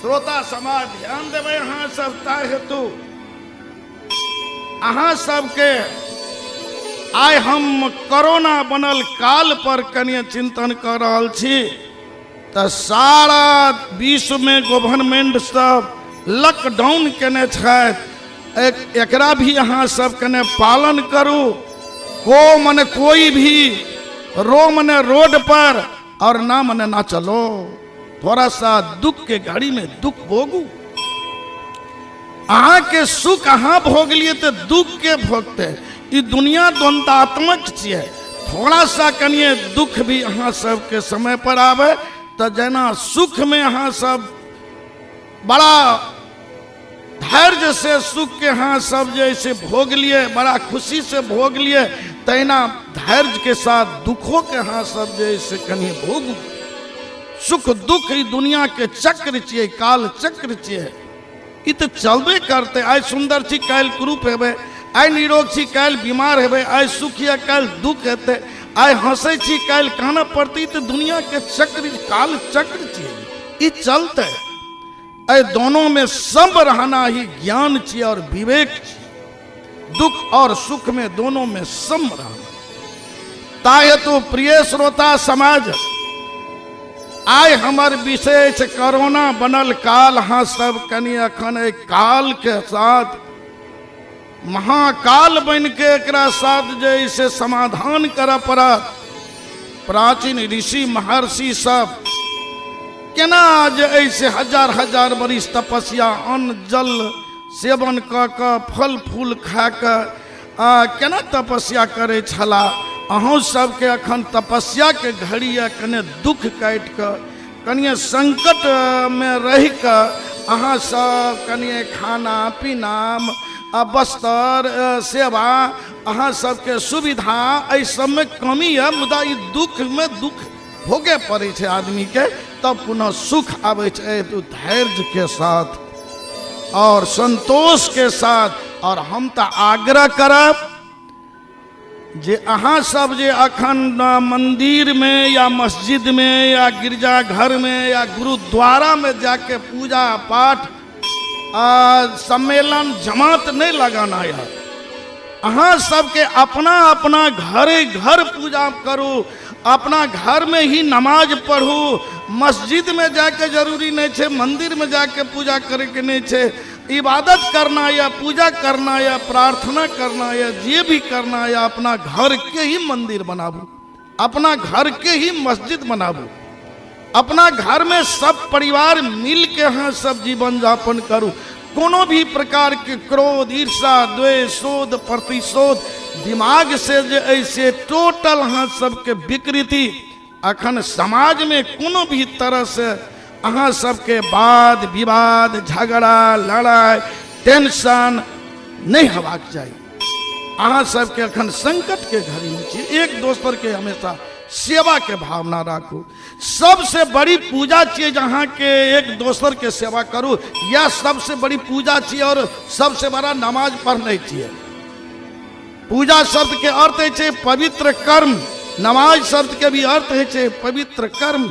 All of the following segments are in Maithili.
श्रोता समाज ध्यान देबै अहाँ सब। ताहि हेतु अहाँ सबके आइ हम कोरोना बनल काल पर कनिए चिंतन कऽ रहल छी। तऽ सारा विश्वमे गवर्नमेंट सब लॉकडाउन केने छथि, एकरा भी अहाँ सब कने पालन करू। को मने कोई भी रो मने रोड पर और ना मने ना चलो, थोड़ा सा दुख के घड़ी में दुख भोगू। अहाँ के सुख अहाँ भोग लिए तो दुख के भोगते, ई दुनिया द्वंद्वात्मक छियै। थोड़ा सा कनिए दुख भी अहाँ सबके समय पर आवे तो जेना सुख में अहाँ सब बड़ा धैर्य से सुख के अहाँ सब जैसे भोग लिए, बड़ा खुशी से भोग लिए, तहिना धैर्य के साथ दुखों के अहाँ सब जैसे कनि भोगू। सुख दुख ई दुनिया के चक्र छियै, काल चक्र छियै, ई तऽ चलबे करतै। आइ सुन्दर छी काल्हि कुरूप हेबै, आइ निरोग छी काल्हि बीमार हेबै, आइ सुख यऽ काल्हि दुख हेतै, आइ हँसै छी काल्हि कानऽ पड़तै। ई तऽ दुनिया के चक्र, काल चक्र छियै, ई चलतै। एहि दोनों में सब रहना ही ज्ञान छियै और विवेक छियै। दुख और सुख में दोनों में सम रहना। ता हेतु प्रिय श्रोता समाज, आइ हमर विशेष कोरोना बनल काल, अहाँ सब कनि अखन एहि काल के साथ महाकाल बनि के एकरा साथ जे से समाधान करऽ पड़त। प्राचीन ऋषि महर्षि सब केना जे ऐसे हजार हजार बरिस तपस्या अन्न जल सेवन कऽ कऽ फल फूल खा कऽ केना तपस्या करै छलाह। अहूँ सबके अखन तपस्याके घड़ी यऽ, कने दुख काटि कऽ कनिए संकटमे रहि कऽ अहाँ सब कनिए खाना पीना वस्त्र सेवा अहाँ सबके सुविधा एहि सबमे कमी यऽ, मुदा ई दुखमे दुख भोगे पड़ै छै आदमीके, तब पुनः सुख आबै छै। एहि हेतु धैर्यके साथ और संतोष के साथ, और हम तऽ आग्रह करब जे अहाँ सब जे अखन मंदिर में या मस्जिद में या गिरजा घर में या गुरुद्वारा में जाके पूजा पाठ सम्मेलन जमात नहीं लगाना है, अहाँ सबके अपना अपना घरे घर पूजा करू, अपना घर में ही नमाज पढ़ू। मस्जिद में जाके जरूरी नहीं छे, मंदिर में जाके पूजा करे के नहीं छे। इबादत करना या पूजा करना या प्रार्थना करना या जे भी करना या अपना घर के ही मंदिर बनाबू, अपना घर के ही मस्जिद बनाबू, अपना घर में सब परिवार मिल के अहाँ सब जीवन यापन करू। कोनो भी प्रकार के क्रोध, ईर्षा, द्वेष, शोध, प्रतिशोध दिमाग से जे ऐसे टोटल अहाँ सबके विकृति अखन समाज में कोनो भी तरह से अहाँ सबके वाद विवाद, झगड़ा, लड़ाई, टेंशन नहीं हेबाक चाही। अहाँ सबके अखन संकट के घड़ी में छी, एक दोसर के हमेशा सेवा के भावना राखू। सबसे बड़ी पूजा छियै जे अहाँके एक दोसर के सेवा करू, यह सबसे बड़ी पूजा छियै और सबसे बड़ा नमाज पढ़ने छियै। पूजा शब्द के अर्थ होइ छै पवित्र कर्म, नमाज शब्द के भी अर्थ होइ छै पवित्र कर्म।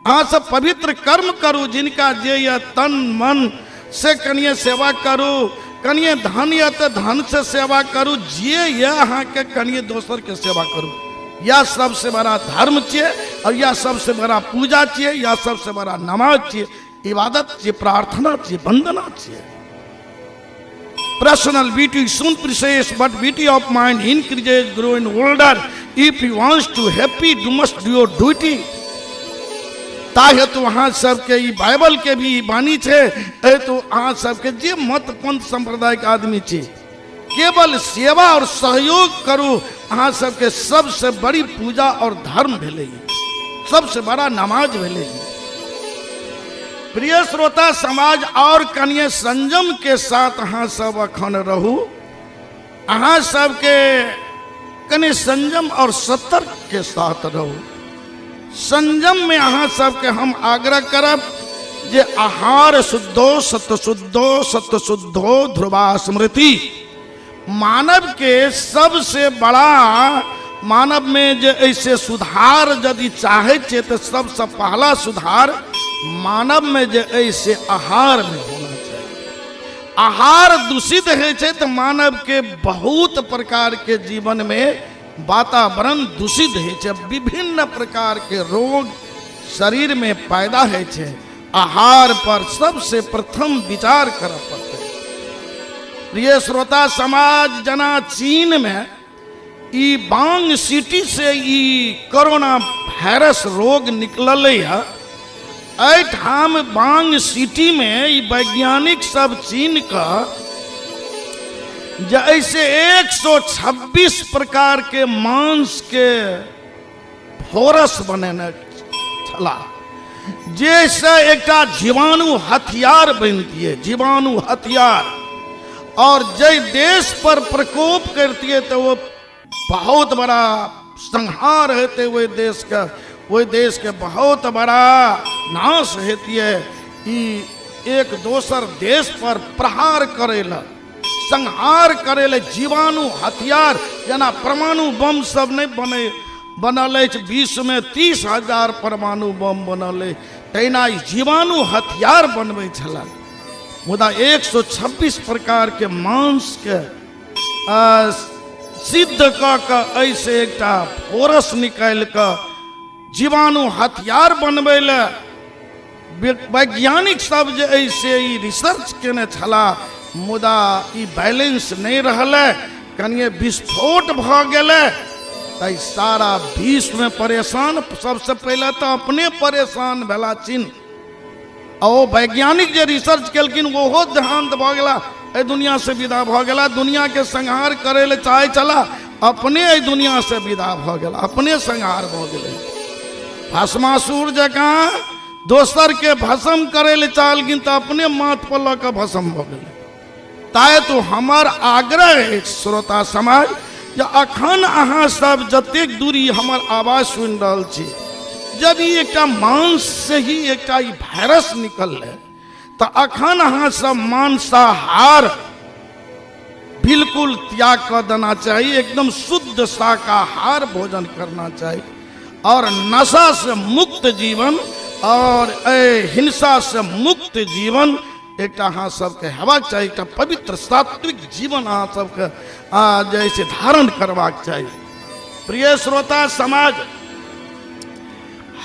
अहाँ सब पवित्र कर्म करू, जिनका जे यऽ तन मन से कनिए सेवा करू, कनिए धन यऽ तऽ धन से सेवा करू, जे यऽ अहाँके कनिए दोसर के सेवा करू। यह सबसे बड़ा धर्म छियै और यह सबसे बड़ा पूजा छियै, यह सबसे बड़ा नमाज छियै, इबादत छियै, प्रार्थना छियै, वंदना छियै। Personal beauty soon precious, but beauty of mind increases growing older. If you wants to happy, you must do your duty. ता हेतु अहाँ सबके ई बाइबल के भी ई बानी छै। हेतु अहाँ सबके जे मत पंथ संप्रदाय के आदमी छी, केवल सेवा और सहयोग करू। अहाँ सबके सबसे बड़ी पूजा और धर्म भेलै, सबसे बड़ा नमाज भेलै। प्रिय श्रोता समाज, और कनिए संयम के साथ अहाँ सब अखन रहू। अहाँ सबके कनि संयम और सतर्क के साथ रहू। संयम में अहाँ सबके हम आग्रह करब जे आहार शुद्धो सत शुद्धो सत शुद्धो ध्रुवा स्मृति। मानव के सबसे बड़ा मानव में जे ऐसे सुधार यदि चाहे छे तो सबसे पहला सुधार मानवमे जे अइ से आहारमे होना चाही। आहार दूषित होइ छै तऽ मानवके बहुत प्रकारके जीवनमे वातावरण दूषित होइ छै, विभिन्न प्रकारके रोग शरीरमे पैदा होइ छै। आहार पर सबसे प्रथम विचार करऽ पड़तै। प्रिय श्रोता समाज, जना चीनमे ई बांग सिटी से ई कोरोना वायरस रोग निकललै है, एहिठाम बांग सिटी में ई वैज्ञानिक सब चीन का जे ऐसे 126 प्रकार के मांस के फोरस बनेने छला, जैसे एकटा जीवाणु हथियार बनतिए, जीवाणु हथियार, और जै देश पर प्रकोप करतिए तो वो बहुत बड़ा संहार हेतै ओहि देशके, ओहि देशके बहुत बड़ा नाश हेतिए। ई एक दोसर देश पर प्रहार करै लए, संहार करै लए जीवाणु हथियार, जेना परमाणु बम सब नहि बनै बनल अछि, विश्वमे 30,000 परमाणु बम बनल अछि, तहिना ई जीवाणु हथियार बनबै छलै। मुदा 126 प्रकारके मांसके सिद्ध कऽ कऽ एहिसँ एकटा फोरस निकालि कऽ जीवाणु हथियार बनबै लए वैज्ञानिक सब जे अइ से ई रिसर्च केने छलाह, मुदा ई बैलेंस नहि रहलै, कनिए विस्फोट भऽ गेलै तऽ सारा विश्वमे परेशान। सबसँ पहिले तऽ अपने परेशान भेला चीन, आ ओ वैज्ञानिक जे रिसर्च केलखिन ओहो देहांत भऽ गेला, एहि दुनिया से विदा भऽ गेला। दुनिया के संहार करै लए चाहै छला, अपने एहि दुनिया से विदा भऽ गेला, अपने संहार भऽ गेलै। भस्मासुर जकाँ दोसर के भस्म करै लए चाहलखिन तऽ अपने माथ पर लऽ कऽ भस्म भऽ गेलै। ताहि तो हमर आग्रह अछि श्रोता समाज जे अखन अहाँ सब जतेक दूरी हमर आवाज सुनि रहल छी, जब ई एकटा मांस से ही एकटा ई वायरस निकललै तऽ अखन अहाँ सब मांसाहार बिल्कुल त्याग कऽ देना चाही, एकदम शुद्ध शाकाहार भोजन करना चाही और नशा से मुक्त जीवन और हिंसा से मुक्त जीवन एकटा अहाँ सबके हेबाक चाही। एकटा पवित्र सात्विक जीवन अहाँ सबके जे से धारण करबाक चाही। प्रिय श्रोता समाज,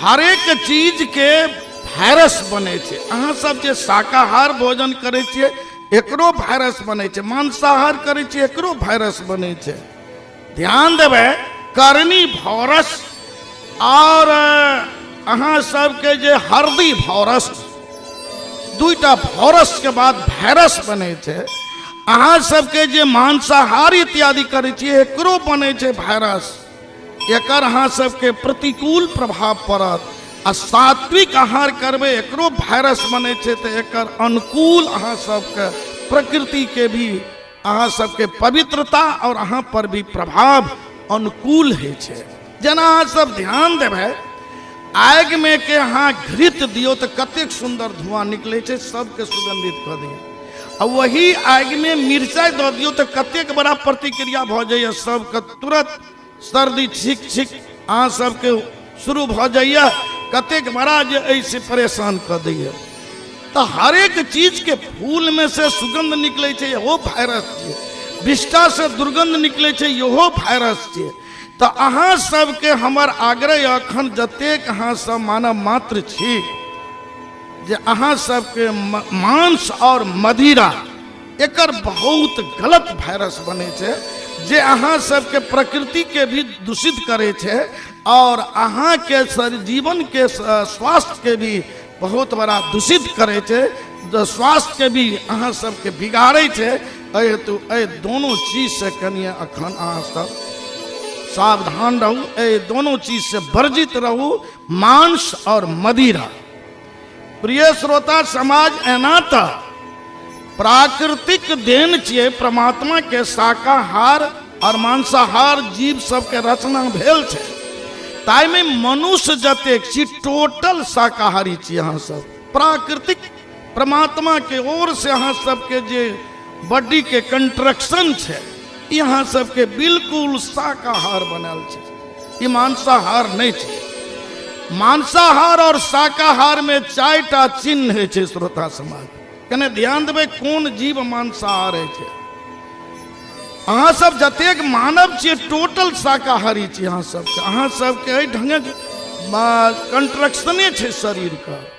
हरेक चीज के वायरस बनै छै। अहाँ सब जे शाकाहार भोजन करै छियै एकरो वायरस बनै छै, मांसाहार करै छियै एकरो वायरस बनै छै। ध्यान देबै, करनी वायरस और अहाँ सबके जे हरदी वायरस, दुईटा वायरस के बाद वायरस बनै छै। अहाँ सबके जे मांसाहार इत्यादि करै छियै एकरो बनै छै वायरस, एकर अहाँ सबके प्रतिकूल प्रभाव पड़त। आ सात्विक आहार करबै एकरो वायरस बनै छै, तऽ एकर अनुकूल अहाँ सबके प्रकृति के भी अहाँ सबके पवित्रता और अहाँ पर भी प्रभाव अनुकूल होइ छै। जेना अहाँ सब ध्यान देबै, आगि में के अहाँ घृत दियौ तऽ कतेक सुन्दर धुआं निकलै छै, सबके सुगंधित कऽ दैया। आ वही आगि में मिरचाइ दऽ दियौ तऽ कतेक बड़ा प्रतिक्रिया भऽ जाइया, सबके तुरंत सर्दी छीक छीक अहाँ सबके शुरू भऽ जाइया, कतेक बड़ा जे एहिसँ परेशान कऽ दैया। तऽ हरेक चीजके फूलमे से सुगंध निकलै छै, इहो वायरस छै, विष्ठा से दुर्गंध निकलै छै, इहो वायरस छै। तऽ अहाँ सबके हमर आग्रह अखन जतेक अहाँ सब मानव मात्र छी जे अहाँ सबके मांस और मदिरा एकर बहुत गलत वायरस बनै छै, जे अहाँ सबके प्रकृति के भी दूषित करै छै और अहाँ के जीवन के स्वास्थ्य के भी बहुत बड़ा दूषित करै छै, स्वास्थ्य के भी अहाँ सबके बिगाड़ै छै। एहि हेतु एहि दोनों चीज से कनिए अखन अहाँ सब सावधान रहू, एहि दोनों चीज से वर्जित रहू, मांस और मदिरा। प्रिय श्रोता समाज, एना तऽ प्राकृतिक देन छियै परमात्मा के शाकाहार और मांसाहार जीव सबके रचना भेल छै, ताहिमे मनुष्य जतेक छी टोटल शाकाहारी छी। अहाँ सब प्राकृतिक परमात्मा के ओर से अहाँ सबके जे बॉडी के कंट्रक्शन छै, ई अहाँ सबके बिल्कुल शाकाहार बनल छै, ई मांसाहार नहि छै। मांसाहार और शाकाहार में 4टा चिन्ह होइ छै। श्रोता समाज, कने ध्यान देबै, कोन जीव मांसाहार होइ छै? अहाँ सब जतेक मानव छियै, टोटल शाकाहारी छी अहाँ सबके। अहाँ सबके एहि ढंगक कंट्रक्शने छै शरीरके।